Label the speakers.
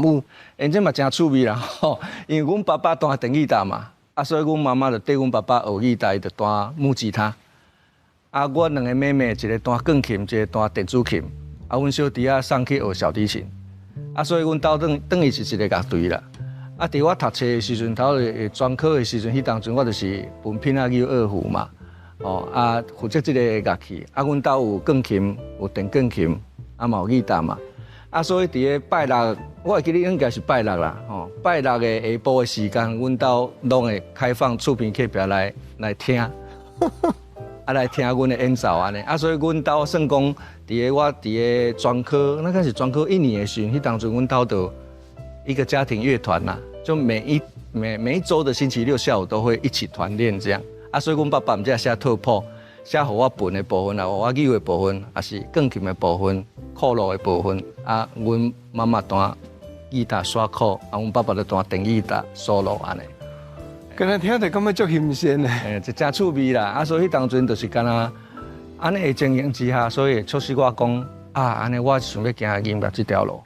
Speaker 1: 母。
Speaker 2: 因這嘛誠趣味啦吼，因為阮爸爸彈電吉他嘛，啊，所以阮媽媽就綴阮爸爸學吉他，伊就彈木吉他。啊，我兩個妹妹，一個彈鋼琴，一個彈電子琴。啊，阮小弟仔送去學小提琴。啊，所以阮兜等於是一個樂隊啦。啊，佇我讀冊的時陣，頭咧專科的時陣，彼當陣我就是分片仔搝二胡嘛。哦，啊，負責這個樂器。啊，阮兜有鋼琴，有電鋼琴，啊嘛有吉他嘛。啊，所以佇咧拜六，我會記得應該是拜六啦，吼，拜六的下晡的時間，阮兜攏會開放厝邊隔壁來聽，啊來聽阮的演奏按呢。啊，所以阮兜算講，佇咧我佇咧專科，那個是專科一年的時陣，彼當陣阮兜就一個家庭樂團啦，就每一週的星期六下午都會一起團練這樣。啊，所以阮爸爸毋才寫套譜，寫予我撥的部分啊，我搝的部分，抑是鋼琴的部分、鼓樂的部分。啊，阮媽媽彈吉他刷鼓，啊，阮爸爸就彈電吉他 solo 按呢。
Speaker 1: 敢若聽著感覺足新鮮的。
Speaker 2: 欸，就誠趣味啦。啊，所以彼當陣就是敢若按呢的情形之下，所以促使我講啊，按呢我想欲行音樂這條路。